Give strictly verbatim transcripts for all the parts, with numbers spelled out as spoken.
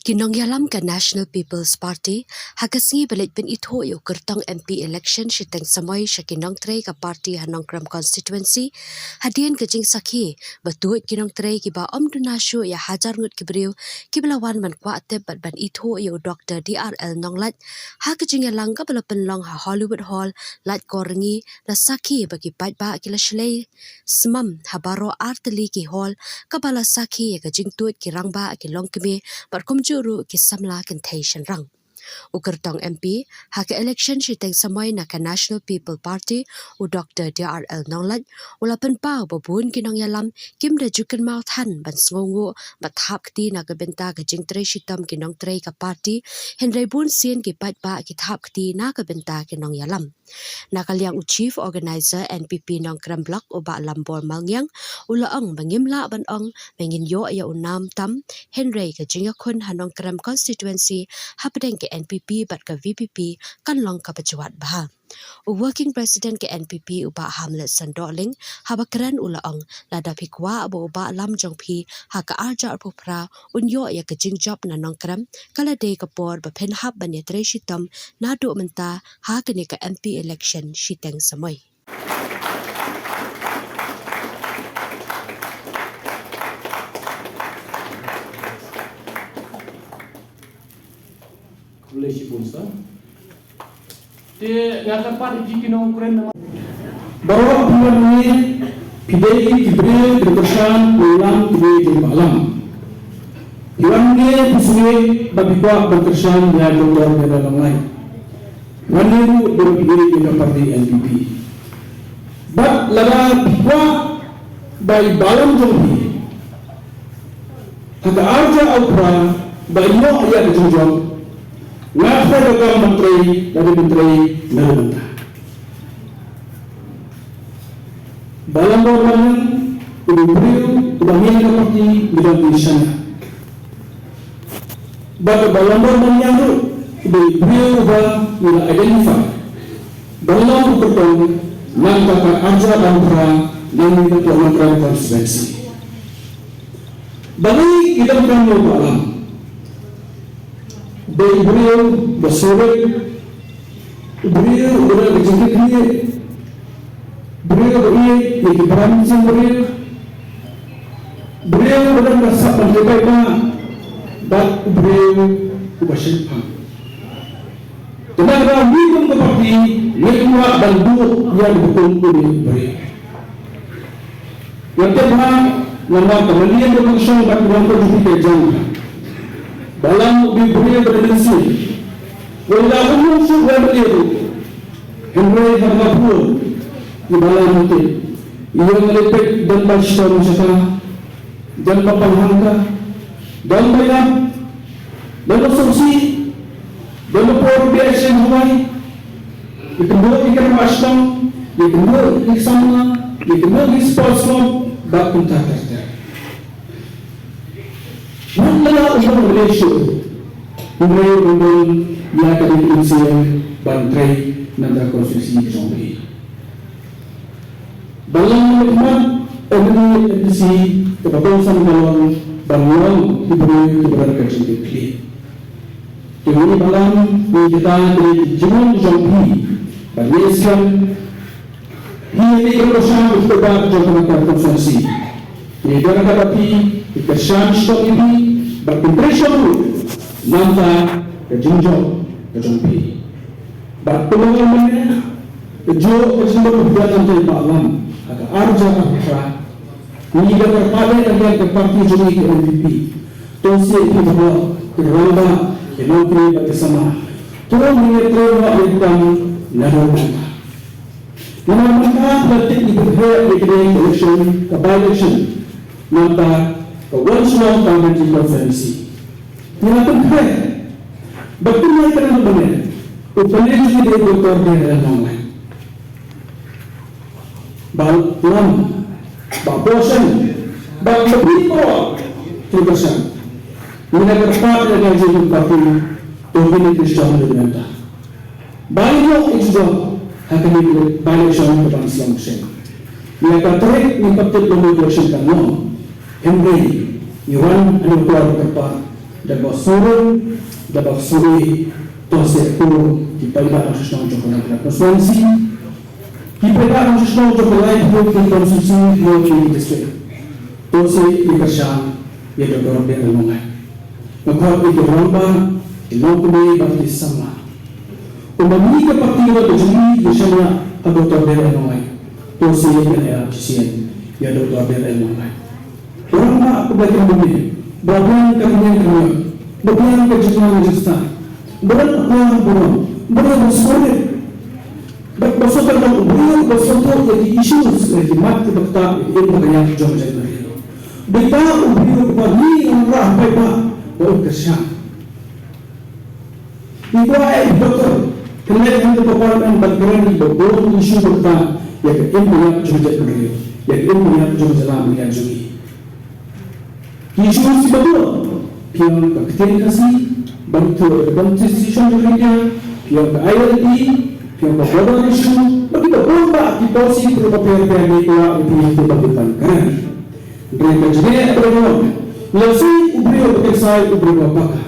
Ki nongïalam ka National People's Party ha ka sngi ba leit pynithuh ïa u kyrtong M P election shiteng samoi sha ki nongtrei ka party ha Nongkrem constituency, hadien ka jingsakhi ba tuid ki nongtrei kiba ym duna shuh ïa hajar ngut ki briew kiba la wan ban kwah tip bad ban ithuh ïa u Dr D R L Nonglait ha ka jingïalang kaba la pynlong ha Hollywood Hall, Laitkor Rngi, la sakhi ba ki paidbah ki la shlei smam ha baroh artylli ki hall, kaba la sakhi ïa ka jingtuid ki rangbah, ki longkmie bad kumjuh ruh ki samla kynthei shynrang. U kyrtong M P ha ka election shiteng samoi na ka National People Party, u Dr D R L Nonglait, u la pynpaw ba bun ki nongïalam kim da ju kynmaw than ban sngewnguh bad thap kti na ka bynta ka jingtrei shitom ki nongtrei ka party, hynrei bun sien ki paidbah ki thap kti na ka bynta ki nongïalam. Na ka liang u Chief Organizer N P P Nongkrem Block, u Bah Lambor Malngiang, u la ong ba ngim lah ban ong ba ngin ïoh ïa u nam tam, hynrei ka jingïakhun ha Nongkrem constituency hapdeng ka N P P bad ka V P P kan long kaba jwat bha. U Working President ka N P P, u Bah Hamletson Dohling, haba kren u la ong, lada phi kwah ba u Bah Lam jong phi ha ka arhajar arphew phra un ïoh ïa ka jingjop na Nongkrem, ka la dei ka por ba phin hap ban ïatrei shitom naduh mynta ha kane ka M P election shiteng samoi. Khublei shibun sir. Te nga kyrpad ïa ki nongkren na baroh phi wan hangne, phi dei ki briew kiba kyrshan ïa u Lam, ki briew kiba lam. Phi wan hangne phi sngewbha ba phi kwah ban kyrshan ïa u Doctor Daniel Nonglait. Phi wan hangne ruh ba phi dei ïa ka party N P P. Bad lada phi kwah ba i Bah Lam jong phi ha ka arhajar arphew phra ba i ïoh ïa ka jingjop, nga khlem da kam ban trei, lada ban trei na ka bynta. Bah Lambor Malngiang u dei u briew uba ngi ka party ngi don ki shaniah. Bad Bah Lambor Malngiang ruh u dei u briew uba ngi la identify ba long u kyrtong na ka arhajar arphew phra na ngi ka Nongkrem constituency. Balei ki donkam ïa u Bah Lam? Dei u briew ba sngewrit, u briew uba don ka jingkitkhlieh, briew ba ïeit ïa ki para mynsiem briew, briew ba don ka sap ban trei paidbah, bad u briew uba shemphang. Te na ka daw ngi kum ka party ngim kwah ban buh ïa u ba kum une u briew. Nga tip bha namar ka mane ka nongshong bad ka nongkynduh ka jong Bah Lam u dei u briew ba don mynsiem. Wat la u nongshong ba don mynsiem. Hynrei ha ka pur i Bah Lam u tip. Ïa nga leit peit don ba shitom sha ka, don ba pang hangta, don ba ïap, don ba sngewsih, don ba por biang sha Hawaii. Ïa kynduh ïa ki rangbah shnong, ïa kynduh ïa ki samla, ïa kynduh ïa ki sports club, bad kumta ter ter. Wat la u long relation, hynrei u don ïa ka mynsiem ban trei na ka constituency ka jong phi. Ba long ka khmat M N A M D C kaba kongsan ka long ban long ki briew kiba don ka jingkitkhlieh. Te ngi Bah Lam, ngi kata ka dei ka jingmon jong phi ban ïeng sha phi, ngi ka kyrshan ka jong ka constituency. Ngi don ka ba phi, ngi kyrshan sha phi bad pyntrei sha ruh na ka jingjop ka jong phi. Bad kumba nga la mynta, ka jong ka jingmut u Bah Lam, ha ka arhajar arphew phra, ngi da kyrpad ïa ka party jong ngi ka N P P. To sngewbha phi baroh ki rangbah, ki nongtrei bad ki samla, to ngin ïatrei bad ïa ka kam na ka bynta. Namar mynta ka la tip ngi pynheh ïa ka election, ka by-election, namar ka wan sha long ka constituency. Ngi la pynheh. Bad kumne ka dang mynne u pynlong jingïadei u Doctor Daniel Nonglait. Bah Lam, Bah Boshen, bad ka phi baroh ki kyrshan. Ngi la kyrpad ïa ka jingïadei ka party, to ngin ïa kyrshan ïa ka bynta. Ba ïoh ïa ka jingïadei ha kane ka by-election kaba sdang shen. Ïa ka tarik ngi pat tip ba ka election kan long. Hynrei ngi wan ha kane ka por kyrpad. Da ba suri, da ba suri, to se ko ki paidbah shnong jong ka Constituency. Ki paidbah shnong jong ka Constituency, ki district. To se ki kyrshan ïa Doctor Deiran Nonglait. Nga khot ïa ki rangbah, ki longkmie bad ki samla. Kumba ngi ka party ba ka jong ngi ki kyrshan ïa Doctor Deiran Nonglait. To se ïa ka ïa shisien ïa Doctor Deiran Nonglait. Rangbah kumba ki rangbah, ba biang ka jingïaid, ba biang ka jingïaid, ba biang ka jingstad, ba biang ka jingburom, ba biang ka jingburom. Ba, ba sngewthuh, ba sngewthuh ïa ki issues, ïa ki mat ki bakta, ïa ki bakta jong ka jaitbynriew. Bad ka u briew ba ngi wanrah paidbah ba u kyrshan. Ngi kwah eh doktor, kynmaw hangne ha parliament ban kren ïa ki babun ki issue bakta, ïa ka im ka jait jong ka jaitbynriew, ïa ka im ka jait jong ka jylla mynta jong ngi. Ki issue kiba bun, phi ong ka ktien Khasi, ban tu ka constitution jong India, phi ong ka I L P, phi ong ka border issue, bad kiba bun bah ki policy kiba pher pher ngi kwah ïa phi ïa ban kren. Hynrei ka jingeh ba nga ong, lehse u briew ba kyrshan u briew ba paka.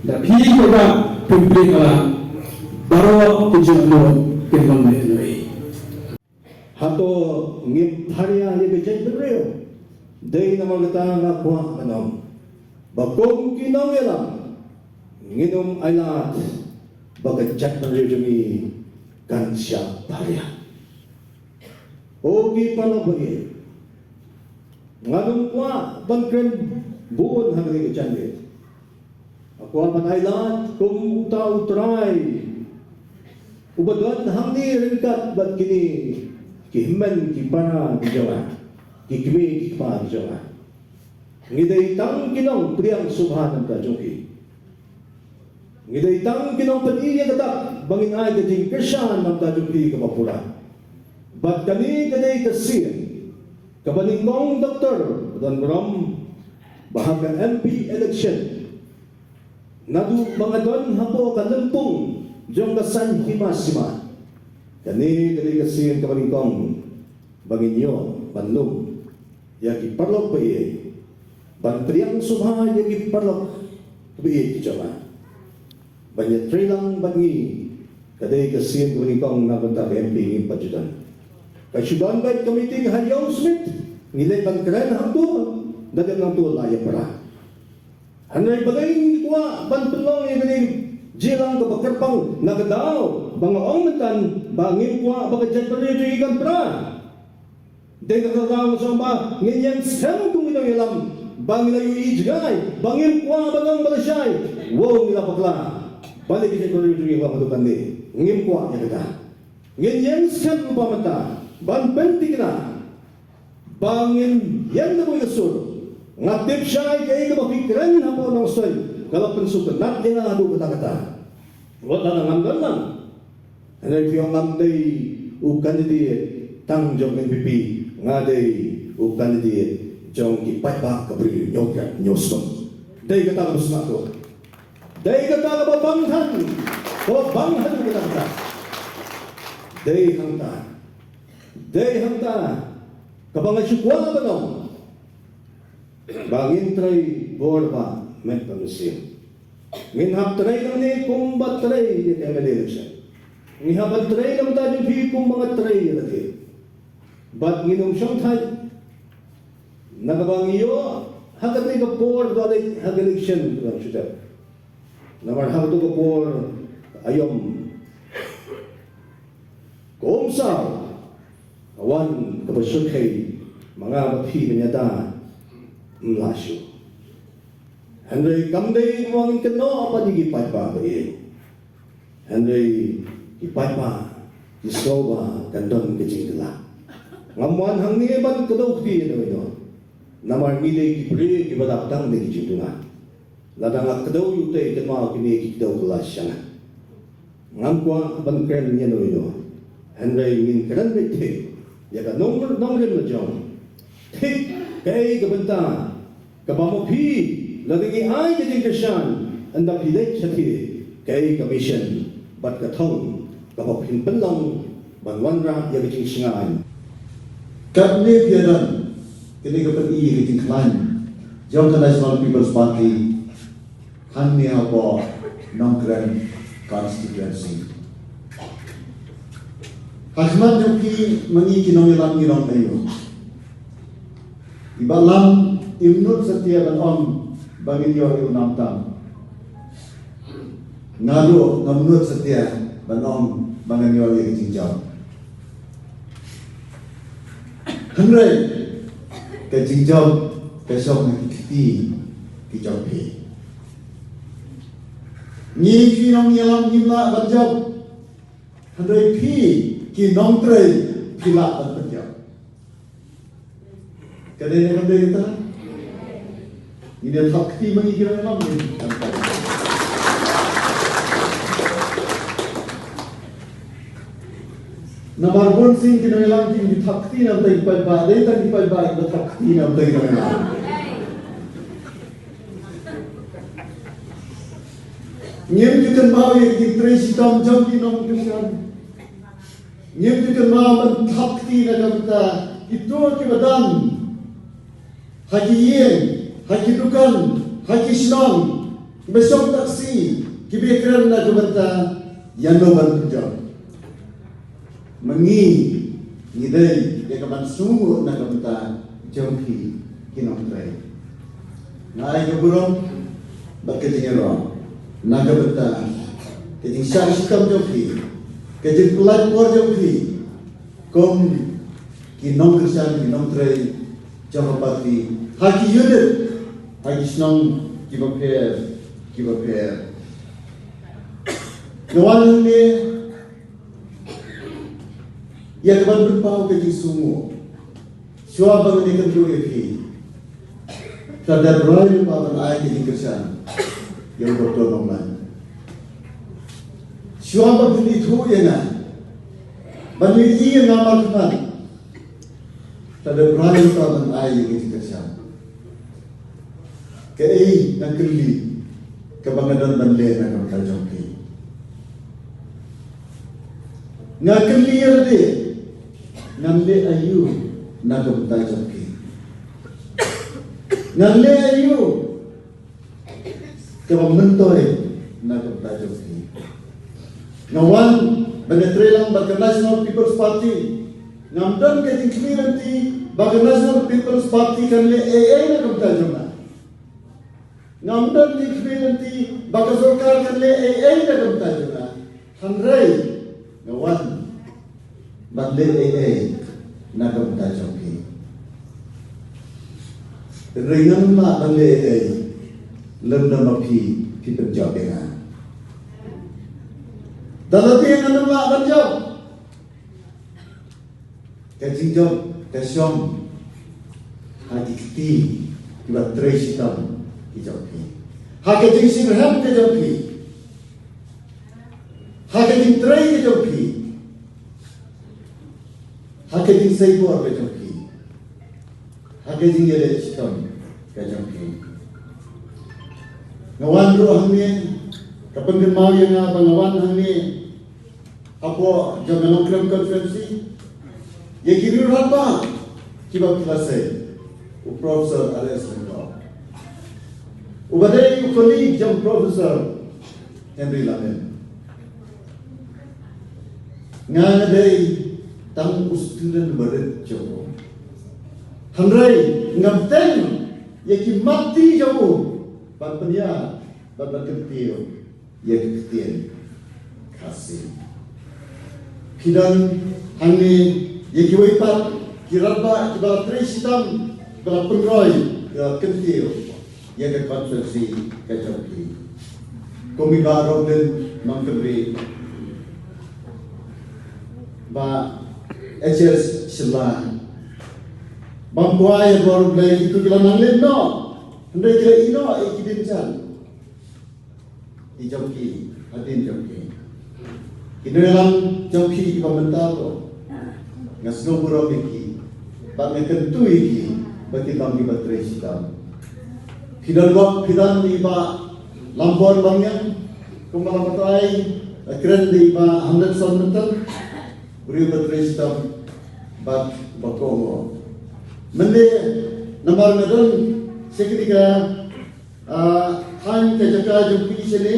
Da phi ka ba pynpli ka la baroh ka jingmut ka long leh leh. Hato ngim pharia ïa ka jaitbynriew? Dei namar kata nga kwah ban ong ba kum ki nongïalam ngin ym ailad ba ka jaitbynriew jong ngi kan shah pharia. O ki paralok ba ïeit, ngan ym kwah ban kren bun ha kane ka jingïaid. Nga kwah ban ailad kum uta u trai uba don hangne ryngkat bad kine ki hynmen ki para ki jong nga, ki kmie ki kpa ki jong nga. Ngi dei tang ki nongpdiang sngewbha na ka bynta jong ki. Ngi dei tang ki nongpyni ïa kata ba ngin ai ka jingkyrshan na ka bynta jong ki kaba pura. Bad kane ka dei ka sien kaba nyngkong doktor don burom ba ha ka M P election, naduh ba nga don hapoh ka lympung jong ka saiñ hima sima, kane ka dei ka sien kaba nyngkong ba ngin ïoh ban lum ïa ki paralok ba ïeit, ban pdiang sngewbha ïa ki paralok ba ïeit ki jong nga. Ban ïatreilang bad ngi, ka dei ka sien kaba nyngkong na ka bynta ka M P ngim pat ju don. Ka shu don beit ka meeting ha Yosemite, ngi leit ban kren hangto, da dep nangto la ïapra. Hynrei balei ngi kwah ban pynlong ïa kane ka jingïalang kaba kyrpang na ka daw ba nga ong mynta ba ngim kwah ba ka jaitbynriew jong ngi kan pra. Dei kata ka daw nga sngewbha ngin ïeng skhem kum ki nongïalam ba ngin ïohi jngai, ba ngim kwah ban ong ba lashai, wow ngi la bakla. Balei ka jaitbynriew jong ngi ka long haduh kane? Ngim kwah ïa kata. Ngin ïeng skhem kumba mynta ban pynthikna ba ngin ïeng da kawei ka sur. Nga tip shai kaei kaba phi kren hapoh Nongstoiñ ka la pynsngewtynnat ïa nga haduh katta katta. Wat la ngam don lang. Hynrei phi ong ngam dei u candidate tang jong N P P, nga dei u candidate jong ki paidbah ka Bri Hynñiewtrep Hynñiewstem. Dei kata kaba sngewthuh. Dei kata kaba bang than. Kaba bang than kata kata. Dei hangta. Dei hangta kaba nga shu kwah ban ong ba ngin trei bor ba met ba mynsiem. Ngin hap trei nangne kumba trei ïa ka M L A election. Ngi hap ban trei na ka bynta jong phi kumba nga trei ïa lade. Bad ngin ym shongthait na kaba ngi ïoh ha kane ka por ba leit ha ka election ka long shu dep. Namar ha kato ka por aïom ka umsaw ka wan kaba shyrkhei ma nga bad phi ban ïada, ym lah shuh. Hynrei kam dei ba ngin kynnoh pat ïa ki paidbah ba ïeit. Hynrei ki paidbah ki sngew ba kan don ka jingkylla. Ngam wan hangne ban kdew kti ïa uno uno. Namar ngi dei ki briew kiba dap tang da ki jingduna. Lada nga kdew ïa utei, kynmaw kine ki kdew kylla sha nga. Ngam kwah ban kren ïa uno uno. Hynrei ngin kren beit thik ïa ka nong, nongrim la jong. Thik kaei ka bynta kaba ma phi, lada ngi ai ka jingkyrshan, ynda phi leit shathie, kaei ka mission bad ka thong kaba phin pynlong ban wanrah ïa ka jingshngaiñ. Katne phi ïa don kane ka pyni ïa ka jingkhlaiñ jong ka National People's Party. hangne hapoh Nongkrem constituency. Ha khmat jong phi ma ngi ki nongïalam ngi long aïu? I Bah Lam im nud satia ban ong ba ngin ïoh ïa u nam tam. Nga ruh ngam nud satia ban ong ba ngan ïoh ïa ka jingjop. Hynrei ka jingjop ka shong ha ki kti ki jong phi. Ngi ki nongïalam ngim lah ban jop. Hynrei phi ki nongtrei phi lah ban pynjop. Ka dei ne kam dei kata? Ngin ïa thap kti ma ngi ki nongïalam ngi. Namar bun sien ki nongïalam ki thap kti namar ki paidbah, dei tang ki paidbah ki thap kti namar ki nongïalam. Ngim ju kynmaw ïa ki trei shitom jong ki nongkyrshan. Ngim ju kynmaw ban thap kti na ka bynta kito kiba don ha ki ïing, ha ki dukan, ha ki shnong, kiba shong taksi, kiba kren na ka bynta ïano ban pynjop. Ma ngi ngi dei ïa ka ban sngewnguh na ka bynta jong phi ki nongtrei. Nga ai ka burom bad ka jingïaroh na ka bynta ka jingshah shitom jong phi, ka jingpynlait por jong phi kum ki nongkyrshan ki nongtrei jong ka party ha ki unit ha ki shnong kiba pher kiba pher. Nga wan hangne ïa ka ban pynpaw ka jingsngewnguh. Shuwa ba ngan ïakynduh ïa phi, sa dep rai lypa ban ai ka jingkyrshan ïa u Doktor Nongman. Shuwa ba phin ithuh ïa nga, ban ïohi ïa nga markhmat, sa dep rai lypa ban ai ïa ka jingkyrshan. Kaei nga kylli kaba nga don ban leh na ka bynta jong phi? Nga kylli ïa lade, ngan leh aïu na ka bynta jong phi? Ngan leh aïu kaba myntoi na ka bynta jong phi? Nga wan ban ïatrei lang bad ka National People's Party. Ngam don ka jingkhmih lynti ba ka National People's Party kan leh ei ei na ka bynta jong nga. Ngam don ka jingkhmih lynti ba ka sorkar kan leh ei ei na ka bynta jong nga. Hynrei nga wan ban leh ei ei na ka bynta jong phi. Hynrei ngan ym lah ban leh ei ei lymda ma phi phi pynjop ïa nga. Da lade ngan ym lah ban jop. Ka jingjop ka shong ha ki kti kiba trei shitom ki jong phi, ha ka jingshitrhem ka jong phi, ha ka jingtrei ka jong phi, ha ka jingsei bor ka jong phi, ha ka jingïaleh shitom ka jong phi. Nga wan ruh hangne, ka pynkynmaw ïa nga ba nga wan hangne hapoh jong ka Nongkrem constituency ïa ki riewrangbah kiba phi la sei, u Professor R S Lyngdoh, uba dei u colleague jong Professor Henry Lamin. Nga nga dei tang u student barit jong u. Hynrei nga bteng ïa ki mat ti jong u ban pynïaid bad ban kyntiew ïa ki ktien Khasi. Phi don hangne ïa kiwei pat ki rangbah kiba la trei shitom, kiba la pynroi, kiba la kyntiew ïa ka constituency ka jong phi. Kum i Bah Roblin Nongkynrih, Bah H S Shylla, bam kwai ïa bor U Blei, kito ki la nang leit noh, hynrei ki la ïeh noh ïa ki diengphna ki jong ki, hadien jong ki. Ki nongïalam jong phi kiba mynta ruh, nga sngewburom ïa ki bad nga kyntu ïa ki ba kin long kiba trei shitom. Phi don bok, phi don i Bah Lambor Bangiang, kumba la batai, la kren da i Bah Hamletson mynta, briew ba trei shitom bad ba kohnguh. Mynta namar nga don sha kane ka Ah, hang ka jaka jong phi shane,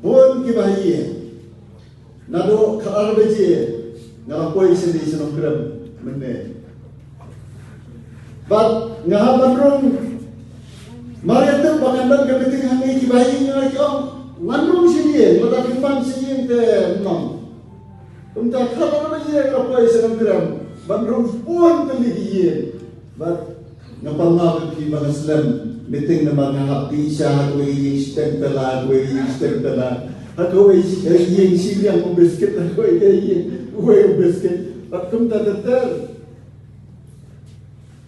bun kiba ha ïing. Naduh khatar baje nga la poi shane sha Nongkrem mynne. Bad nga hap ban rung. Mar ïa tip ba kan don ka meeting hangne, kiba ha ïing nga la ki ong, ngan rung sha ïing, lada phi pan sha ïing te ym ong. Kumta khatar baje nga la poi sha Nongkrem ban rung bun tylli ki ïing. Bad nga pan ma phi ba nga slem meeting namar nga hap dih sha ha kawei ka ïing shiteng tala, ha kawei ka ïing shiteng tala, ha kawei ka ïing shiliang u biscuit, ha kawei ka ïing uwei u biscuit. Bad kumta ter ter.